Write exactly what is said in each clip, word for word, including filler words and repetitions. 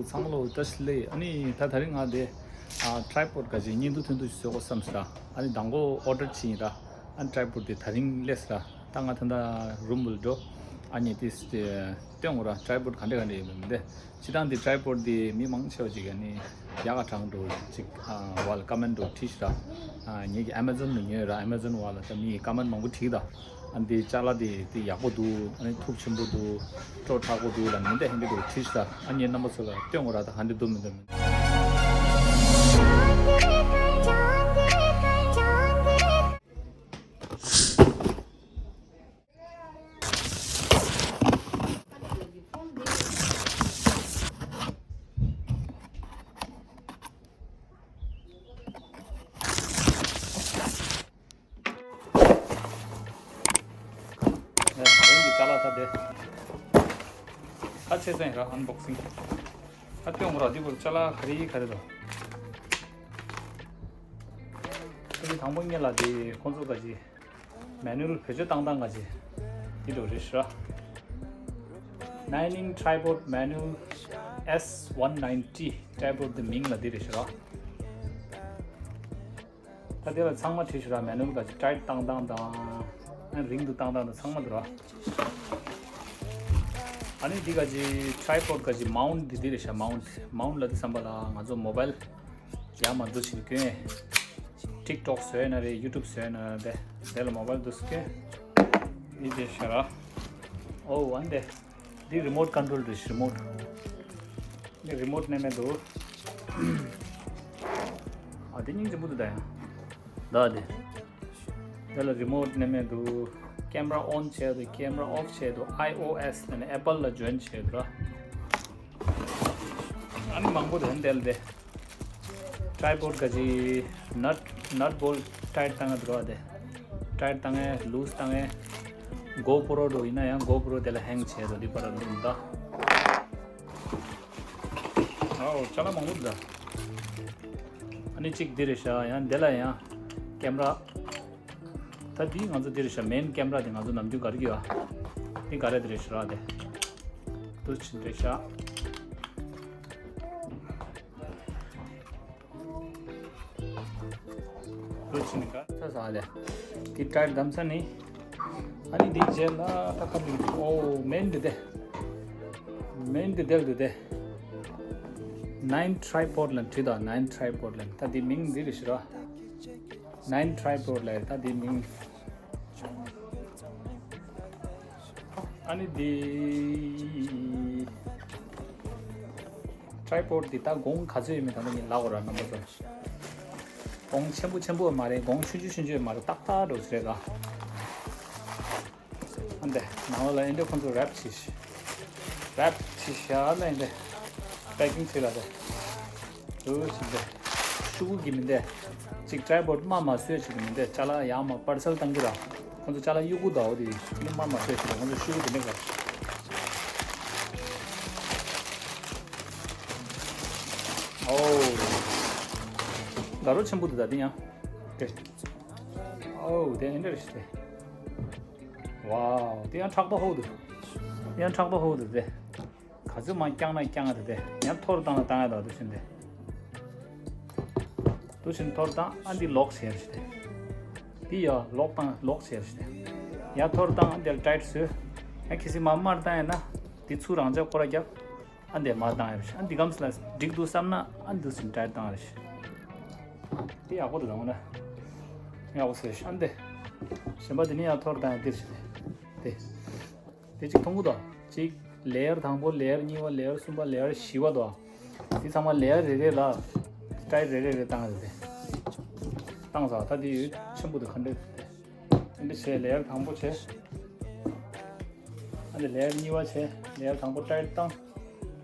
ཚང་མ་ལོ་བཀྲ་ཤིས་བདེ་ལེགས། ཨ་ནི་ད་ད་རིང་ང་དེ་ཨ་ཊི་རའི་པོཌ་ག་ཅིག་བརྙན་ཐུང་ཐུང་ཐུང་ཞིག་བཟོ་དགོས་བསམ་སོང་ར། ཨ་ནི་མདང་དགོང་ཨོར་ཌར་བྱས་ཡིན་ར། ཨ་ནི་ཊི་རའི་པོཌ་དེ་ད་རིང་སླེབས་སོང་ར། ད་ང་ད་ལྟ་རུམ་བུལ་འགྲོ། ཨ་ནི་དེ་སྟོན་དགོས་ར། ཊི་རའི་པོཌ་ག་འདྲ་ག་འདྲ་ཡིན་མིན་དེ། སྤྱིར་བཏང་དེ་ཊི་རའི་པོཌ་དེ་མི་མང་ཆེ་བ་ཅིག་ཨ་ནི་ཡག་ག་དྲག་འགྲོ་ཅིག་ཨ་བ་ལ་ཀོ་མེན་འགྲོ་བྲིས་ཤག་ར། ཨ་ངེད་ཀྱི་ཨེ་མ་ཛོན་ནས་ཉོས་ར། ཨེ་མ་ཛོན་བ་ལ་ད་མི་ཀོ་མེན་མང་པོ་བྲིས་ད། ཨ་འདི་ཅ་ལག་དེ་དེ་ཡག་པོ་འདུག་ཨ་ནི་མཐུག་ཆེན་པོ་འདུག་སྤྲོ་དྲག་པོ་འདུག་ལ་མི་འདི་ཧན་འདི་འགྲོ་བྲིས་ཤག་ཨ་ངེད་རྣམ་པ་ཚོ་ལ་སྟོན་དགོས་ར། ད་ག་འདྲ་འདུག་མི་འདུག་མི་འདུག་ཡ། རང་གི་ཅ་ལག་ད་དེ། ཁ་ཆེ་ཚན་ར་ཨན་བོག་སིང་། ཁ་སྟོན་དགོས་ར། འདི་བོར་ཅ་ལག་ག་རེ་ག་རེ་དང་། ཨ་ནི་དང་པོ་ཉིད་ལ་དེ་ཁོང་ཚོ་ག་ཅིག་མེ་ནུལ་བེད་སྤྱོད་བཏང་སྟངས་ག་ཅིག་འདི་འགྲོ་རེད་ཤག Nining Tripod Manual S one ninety། ཊི་རའི་པོཌ་དེ་མིང་ལ་འདི་རེད་ཤག་ད་དེ་ལ་ཚང་མ་བྲིས་ཤག་ར། མེ་ནུལ་ག་ཅིག་ཊའིཊ་བཏང་སྟངས་དང་། ཨ་རིང་དུ་བཏང་སྟངས་དང་ཚང་མ་འདུག་ར། ཨ་ནི་འདི་ག་ཅིག་ཊི་རའི་པོཌ་ག་ཅིག་མའུནཊ་འདི་འདི་རེད་ཤག་མའུནཊ། མའུནཊ་ལ་འདི་བསམ་པ་ལ་ང་ཚོ་མོ་བྷལ་ཡར་མར་འདུག་བྱེད་སྐྱོན། ཊིག་ཊོག་བཟོས་ན་རེད། ཡུ་ཊུབ་བཟོས་ན་རེད། དེ་ལ་མོ་བྷལ་འདུག་སྐྱོན། འདི་རེད་ཤག་ར། ཨོ་ཨ་ནི་དེ། འདི་རི་མོཊ་ཀོན་ཊོལ་རེད། རི་མོཊ། འདི་རི་མོཊ་ནས་མེད་འདུག་ཨ་འདི་སྙིང་རྗེ་པོ་འདུག་ད་ཡང་། ད་འདི། འདི་ལ་རི་མོཊ་ནས་མེད་འདུག་ཀེམ་ར་ཨོན་བྱས་འདུག་ཀེམ་ར་ཨོཕ་བྱས་འདུག་ཨའི་ཨོ་ཨེས་ནས་ཨེ་པལ་ལ་ཇོའིན་བྱས་འདུག་ར། ཨ་ནི་མང་པོ་འདུག་འདི་ལ་དེ། ཊི་རའི་པོཌ་ག་ཅིག་ནཊ་ནཊ་བོལ་ཊའིཊ་བཏང་ཡ་འདུག་ར་དེ། ཊའིཊ་བཏང་ཡ་ལུས་བཏང་ཡ། གོ་པོ་རོ་འདྲ་ཡིན་ན་ཡང་གོ་པོ་རོ་དེ་ལ་ཧེང་བྱས་འདུག་འདི་པར་ལུང་ད། ཨའོ་ཅ་ལག་མང་པོ་འདུག་ད། ཨ་ནི་གཅིག་འདི་རེད་ཤག་ཡང་འདི་ལ་ཡང་ཀེམ་ར། ད་འདི་ང་ཚོ་འདི་རེད་ཤག་མེན་ཀེམ་ར་དེ་ང་ཚོ་ནམ་རྒྱུན་ག་རེ་གི་ཡོད་ཨ། འདི་ག་རེ་དེ་རེད་ཤག་ར་དེ། འདུག་ཕྱིན་རེད་ཤག་འདུག་ཕྱིན་ག་ཚ་ས་ལེ། འདི་ཊའིཊ་བསྡམས་ཚར་ནི། ཨ་ནི་འདི་རྗེས་ལ་ད་ཁ་འདི་འདུག་ཨོ་མེན་འདི་དེ། མེན་འདི་དེ་འདི་དེ། Nine Tripod ལ་བྲིས་དང་། Nine Tripod ལ། ད་འདི་མིང་འདི་རེད་ཤག་ར། Nine Tripod ལ་ད་འདི་མིང་། ཨ་ནི་འདི། ཊི་རའི་པོཌ་འདི་ད་གོང་ག་ཚོད་ཡོད་མེད་ད་ནི་ངས་ལབ་དགོས་ར་རྣམ་པ་ཚོ། གོང་ཆེན་པོ་ཆེན་པོ་མ་རེད། གོང་ཆུང་ཆུང་ཆུང་ཆུང་མ་རེད། ཏག་ཏག་འགྲོ་ས་རེད་ད། ཨ་འདི་ནང་ལ་ཨེ་འདྲ་ཁོང་ཚོ་རེབ་བྱས་ཤག་རེབ་བྱས་ཤག་ལ་ཨེ་འདྲ་པེ་ཀིང་བྱས་ལ་དེ། འདུག་ཕྱིན་ཏེ། ཤོག་གུ་གི་མི་འདི། གཅིག་ཊི་རའི་པོཌ་དམའ་མ་བཟོས་བྱས་ཀྱི་མི་འདི་ཅ་ལག་ཡར་མར་པར་སལ་བཏང་གི་ར། ཁོང་ཚོ་ཅ་ལག་གཡུག་གུ་ཟླ་བོ་དེ་ནི་དམའ་མ་བཟོས་བྱས་ཀྱི་ཁོང་ཚོ་ཤོག་གུ་དེ་འདྲ་ག་ཨོ། དགའ་རབ་ཆེན་པོ་འདུག་ད་འདི་ཡང་། དེ། ཨོ་དེ་ཨེ་འདྲ་རེད་ཤག་དེ། ཝའོ་དེ་ཡང་ཕྲག་པ་ཧོ་འདུག་ཡང་ཕྲག་པ་ཧོ་འདུག་དེ། ག་ཚོད་མང་རྐྱང་ན་རྐྱང་ང་དེ་དེ། ཡང་ཐོར་བཏང་ན་བཏང་ཡ་དང་དུ་ཕྱིན་ཏེ། དུ་ཕྱིན་ཐོར་བཏང་ཨ་འདི་ལོག་བྱས་རེད་ཤག་དེ། འདི་ཡ་ལོག་བཏང་ལོག་བྱས་རེད་ཤག་དེ། ཡང་ཐོར་བཏང་ཨ་འདི་ལ་ཊའིཊ་བཟོས། ཡང་ཁི་སི་མ་མར་བཏང་ཡ་ན། འདི་ཚུར་རང་ཅག་སྐོར་ར་རྒྱབ། ཨ་འདི་མར་བཏང་ཡ་རེད་ཤག་ཨ་འདི་གམ་སི་ལ་འགྲིག་འདུག་བསམ་ན་ཨ་འདི་ཕྱིན་ཊའིཊ་བཏང་ཡ་རེད་ཤག་དེ་ཡག་པོ་འདུག་ད་འོ་ན། ཡག་པོ་བཟོས་ཤག་ཨ་འདི། གཞན་པ་འདི་ནི་ཡང་ཐོར་བཏང་ཡ་འདི་རེད་ཤག་དེ། དེ། དེ་གཅིག་མཐོང་གི་འདུག་གཅིག་ལེ་ཡར་དང་པོ། ལེ་ཡར་གཉིས་པ། ལེ་ཡར་གསུམ་པ། ལེ་ཡར་བཞི་པ་འདུག་དེ་ཚང་མ་ལེ་ཡར་རེ་རེ་ལ་ཊའིཊ་རེ་རེ་རེ་བཏང་རེད་དེ། བཏང་ཚར། ད་དེ་ཡོད་ཆེན་པོ་འདུག་ག་འདྲ་དེ། འདི་བྱས། ལེ་ཡར་དང་པོ་བྱས། ཨ་ནི་ལེ་ཡར་གཉིས་པ་བྱས། ལེ་ཡར་དང་པོ་ཊའིཊ་བཏང་།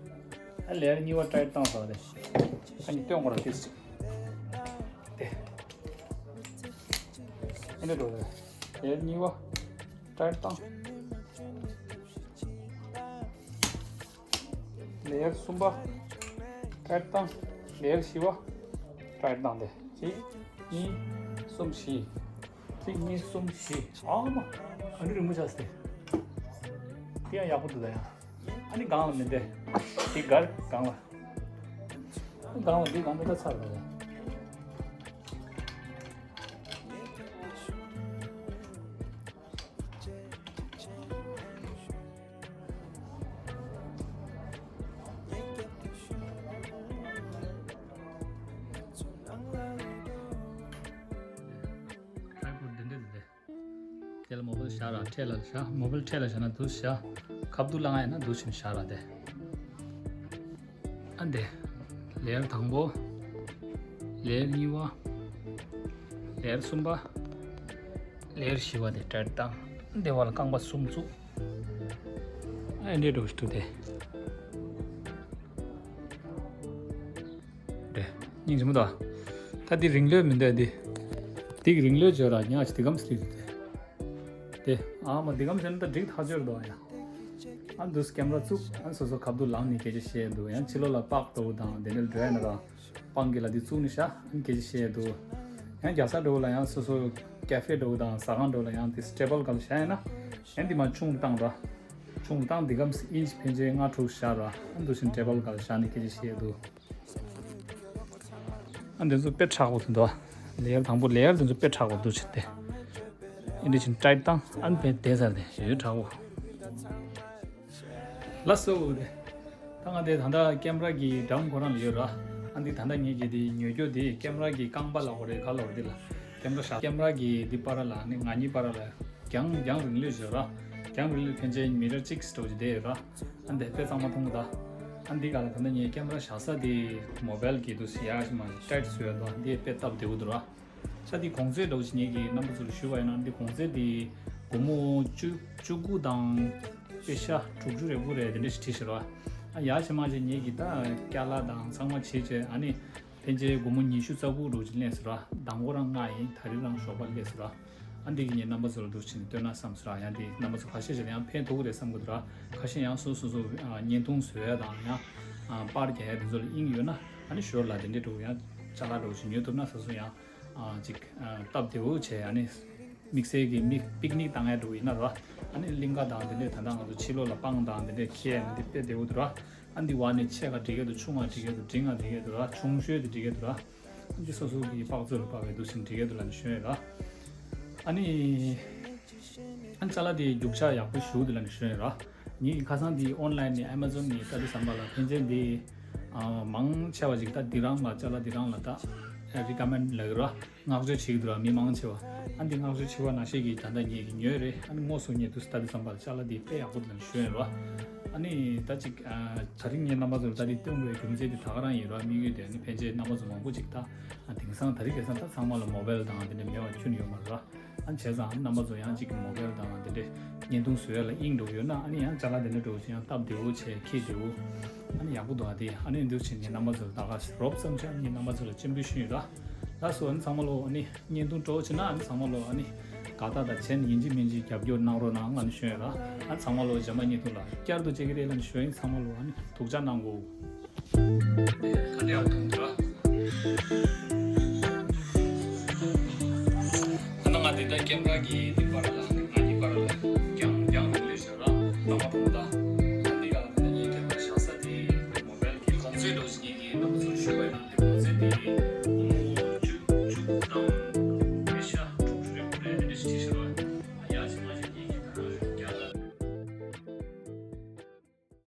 ཨ་ལེ་ཡར་གཉིས་པ་ཊའིཊ་བཏང་ཚར་དེ། ཨ་ནི་སྟོན་དགོས་ར་དེ་ཅིག་དེ། ཨ་ནི་འགྲོ་རེད། ལེ་ཡར་གཉིས་པ་ཊའིཊ་བཏང་། ལེ་ཡར་གསུམ་པ་ཊའིཊ་བཏང་། ལེ་ཡར་བཞི་པ་ཊའིཊ་བཏང་སྟེ། གཅིག་གཉིས་གསུམ་བཞི། གཅིག་གཉིས་གསུམ་བཞི། ཨ་མ། ཨ་ནི་རིང་མོ་ཆགས་སྟེ། དེ་ཡང་ཡག་པོ་འདུག་ད་ཡང་། ཨ་ནི་སྒང་ལ་མི་འདེ། དེ་སྒར་སྒང་ལ། གང་ལ་འདི་གང་མི་ལྟ་ཚར་བ་རེད། དེ་ལ་མོ་བལ་བཞག་ར་འཕྲེད་ལ་བཞག་མོ་བལ་འཕྲེད་ལ་བཞག་ན་འདུག་བཞག་ཁ་བསྡུ་ལ་ང་ཡིན་ན་འདུག་ཕྱིན་བཞག་ར་དེ། ཨ་འདི། ལེ་ཡར་དང་པོ། ལེ་ཡར་གཉིས་པ། ལེ་ཡར་གསུམ་པ། ལེ་ཡར་བཞི་པ་དེ་སྤྲད་དང་། འདི་བ་ལ་རྐང་པ་གསུམ་བཙུགས། ཨ་འདི་འགྲོ་ཞིག་ཏུ་དེ། རེད། སྙིང་རྗེ་མོ་དང་། ད་འདི་རིང་ལོས་མི་འདོད་འདི། འདི་རིང་ལོས་བརྗོད་ར་ཉག་ཅིག་འདི་གམ་སི་རེད་དེ། དེ་ཨ་མ་འདི་གམ་ཟེར་ན་ད་འགྲིག་ཐག་ཆོད་འདུག་ཡ། ཨ་འདུག་ཀེམ་ར་བཙུགས་ཨ་སོ་སོ་ཁ་བསྡུ་ལངས་ནས་སྐད་ཆ་བཤད་འདུག་ཡང་ཕྱི་ལོགས་ལ་པགས་འགྲོ་དང་དེ་འདྲ་འགྲོ་ཡ་ན་ར། པང་གི་ལ་འདི་བཙུགས་ནས་ཤ་ཨ་སྐད་ཆ་བཤད་འདུག་ཡང་རྒྱ་ས་འགྲོ་ལ་ཡང་སོ་སོ་ཀེ་ཧྥེ་འགྲོ་དང་ཟ་ཁང་འགྲོ་ལ་ཡང་དེ་ཊེ་བལ་ག་ལ་བཞག་ཡ་ན། ཡང་འདི་མ་ཆུང་རུ་བཏང་ར། ཆུང་རུ་བཏང་འདི་གམ་ཨིན་ཅི་ཕན་ཆད་ལྔ་དྲུག་བཞག་ར་ཨ་འདུག་བཞིན་ཊེ་བལ་ག་ལ་བཞག་ནས་སྐད་ཆ་བཤད་འདུག་ཨ་འདི་ཚོ་དཔེ་མཁྲེགས་པོ་དེ་འདུག་ལེ་ཡར་དང་པོ་ལེ་ཡར་དེ་ཚོ་དཔེ་མཁྲེགས་པོ་འདུག་ཕྱིར་ཏེ། ཨིན་དེ་བཞིན་ཊའིཊ་བཏང་ཨ་ནི་དཔེ་བསྡད་ཚར་ཏེ་ཡོད་མཁྲེགས་པོ། ལགས་སོ་རེད། ད་ང་དེ་ད་ལྟ་ཀེམ་ར་གི་འགྲམ་ཁོ་རང་ལ་ཡོད་ར། ཨ་འདི་ད་ལྟ་ངེད་ཀྱི་དེ་ཉོ་རྒྱུ་དེ་ཀེམ་ར་གི་རྐང་པ་ལ་འོ་རེད་ག་ལ་འོ་རེད་དེ་ལ། ཀེམ་ར་ཤ་ཀེམ་ར་གི་དེ་བར་ལ་ནི་ང་གཉིས་བར་ལ་རྒྱང་རྒྱང་རིང་ལོས་བྱོས་ར། རྒྱང་རིང་ལོས་ཕན་ཆད་མི་ཊར་གཅིག་སི་འགྲོ་གི་དེ་ཡོད་ར། ཨ་འདི་དཔེ་གཙང་མ་མཐོང་གི་ད། ཨ་འདི་ག་ལ་ད་ལྟ་ངའི་ཀེམ་ར་བཞག་ས་དེ་མོ་བལ་གི་དུ་སི་ཡག་ཞིག་མ་ཊའིཊ་བཟོས་ཡོད་ད་འདི་དཔེ་སྟབས་བདེ་བོ་འདུག་ར། ས་འདི་གོང་ཚད་འགྲོ་ཞིག་ངེད་ཀྱི་རྣམ་པ་ཚོ་ལ་ཞུ་བ་ཡིན་ན་འདི་གོང་ཚད་འདི་སྒོར་མོ་བཅུ་བཅུ་དགུ་དང་དཔེ་ཤ་དྲུག་ཅུ་རེ་དགུ་རེ་དེ་འདྲ་ཞིག་བྲིས་ཤག་ར། ཨ་ཡག་ཞིག་མ་ཞིག་ངེད་ཀྱི་ད་སྐྱ་ལ་དང་ཚང་མ་བྱས་བྱས་ཨ་ནི། ཕན་ཆད་སྒོར་མོ་ཉི་ཤུ་རྩ་དགུ་འགྲོ་ཅིག་ལེན་ཟེར་ར། དང་པོ་རང་ལྔ་ཡིན་ད་རེས་རང་ཞོགས་པ་སླེབས་ཟེར་ར། ཨ་འདི་གི་ངས་རྣམ་པ་ཚོ་ལ་འདུག་ཕྱིན་ནས་སྟོན་ན་བསམ་ཟེར་ར་ཡང་འདི་རྣམ་པ་ཚོ་ཁ་ཤས་ཤིག་ལ་ཡང་ཕན་ཐོགས་རེད་བསམ་གི་འདུག་ར། ཁ་ཤས་ཡང་སོ་སོ་སོ་བརྙན་ཐུང་བཟོ་ཡ་དང་ཡང་པར་རྒྱག་ཡ་དེ་ཚོ་ལ་དབྱིངས་ཡོད་ན་ཨ་ནི་ཞོར་ལ་དེ་འདྲའི་འགྲོ་ཡང་ཅ་ལག་འགྲོ་ཞིག་ཉོ་ཐུབ་ན་ས་སོ་ཡང་ཅིག་སྟབས་བདེ་བོ་བྱས་ཨ་ནི། དམིགས་བསལ་གྱི་མི་པིག་ནིག་བཏང་ཡ་འགྲོ་ཡིན་ན་ར། ཨ་ནི་གླིང་ག་དང་དེ་འདྲས་ད་ལྟ་ང་ཚོ་ཕྱི་ལོགས་ལ་སྤང་དང་དེ་འདྲས་ཁྱེར་ཡ་ནི་འདི་དཔེ་བདེ་བོ་འདུག་ར། ཨ་འདི་བ་ནི་ཆེ་ག་འགྲིག་གི་འདུག་ཆུང་ག་འགྲིག་གི་འདུག་འབྲིང་ག་འགྲིག་གི་འདུག་ར་ཆུང་ཤོས་དེ་འགྲིག་གི་འདུག་ར། ཨ་འདི་སོ་སོ་གི་པགས་ཚོད་ལ་དཔག་པའི་འདུག་ཕྱིན་འགྲིག་གི་འདུག་ལབ་ནས་ཞུས་ཡོད་ར། ཨ་ནི། ཨ་ནི་ཅ་ལག་དེ་རྒྱུག་ཆ་ཡག་པོ་ཞུ་འདུག་ལབ་ནས་ཞུས་ཡོད་ར། ངེད་ཀྱི་ཁ་སང་དེ་ཨོན་ལའིན་ནས་ཨེ་མ་ཛོན་ནས་ལྟ་དུས་ཙམ་པ་ལ་ཕན་ཆད་དེ། ཨ་མང་ཆེ་བ་ཞིག་ད་དེ་རང་ལ་ཅ་ལག་དེ་རང་ལ་ད་རི་ཀ་མེན་ཌི་ལབ་ཀྱི་ར། བསྔགས་བརྗོད་བྱེད་ཀྱི་འདུག་ར་མི་མང་ཆེ་བ། ཨ་འདི་བསྔགས་བརྗོད་བྱེད་པ་ནང་བཞིན་གྱི་ད་ལྟ་ངེད་ཀྱི་ཉོས་རེད། ཨ་ནི་དངོས་སུ་ངས་དུས་སུ་ལྟ་དུས་ཙམ་པ་ལ་ཅ་ལག་འདི་དཔེ་ཡག་པོ་འདུག་ལབ་ནས་ཞུས་ཡོད་ར། ཨ་ནི་ད་ཅིག་ཨ་ད་རིང་ངས་རྣམ་པ་ཚོ་ལ་ད་འདི་སྟོན་དགོས་རྒྱུ་མཚན་དེ་ད་ག་རང་ཡིན་ར་དམིགས་ཡུལ་དེ་ཨ་ནི་ཕན་ཆད་རྣམ་པ་ཚོ་མང་པོ་ཅིག་ད་ཨ་དེང་སང་ད་རིང་ཁ་སང་ད་ཚང་མ་ལ་མོ་བལ་དང་དེ་འདྲ་མེད་པ་ཁྱོན་ཡོད་མ་རེད་ར། ཨ་བྱས་ཙང་རྣམ་པ་ཚོ་ཡང་གཅིག་གི་མོ་བལ་དང་དེ་འདྲས་བརྙན་ཐུང་བཟོ་ཡ་ལ་དབྱིངས་འགྲོ་ཡོད་ན་ཨ་ནི་ཡང་ཅ་ལག་དེ་འདྲས་འགྲོ་ཅིག་ཡང་སྟབས་བདེ་བོ་བྱས་ཁྱེད་བདེ་བོ་ཨ་ནི་ཡག་པོ་འདུག་ཨ་དེ་ཨ་ནི་འདུག་ཕྱིན་ངས་རྣམ་པ་ཚོ་ལ་ད་ག་རོབ་ཙམ་ཅིག་ཨ་ནི་རྣམ་པ་ཚོ་ལ་སྤྱན་འབུལ་ཞུས་ཡོད་ར། ལགས་སོ་ཨ་ནི་ཚང་མ་ལོ་ཨ་ནི་བརྙན་ཐུང་སྤྲོ་བོ་བྱེད་ན་ཨ་ནི་ཚང་མ་ལོ་ཨ་ནི་དགའ་རྟགས་དང་མཚན་ཡིན་གཅིག་མིན་གཅིག་རྒྱབ་སྐྱོར་གནང་རོགས་གནང་ཨ་ནི་ཞུས་ཡོད་ར། ཨ་ཚང་མ་ལོ་རྗེས་མ་བརྙན་ཐུང་ལ་བསྐྱར་དུ་མཇལ་གྱི་རེད་ལབ་ནས་ཞུ་ཡིན། ཚང་མ་ལོ་ཨ་ནི་ཐུགས་ཅག་གནང་གོ། ཁ་ནས་ཡང་མཐོང་འདུག་ཨ། ཨ་ན་ང་དེ་ལྟར་ཀེམ་ར་གི་དེ་བར་ལ་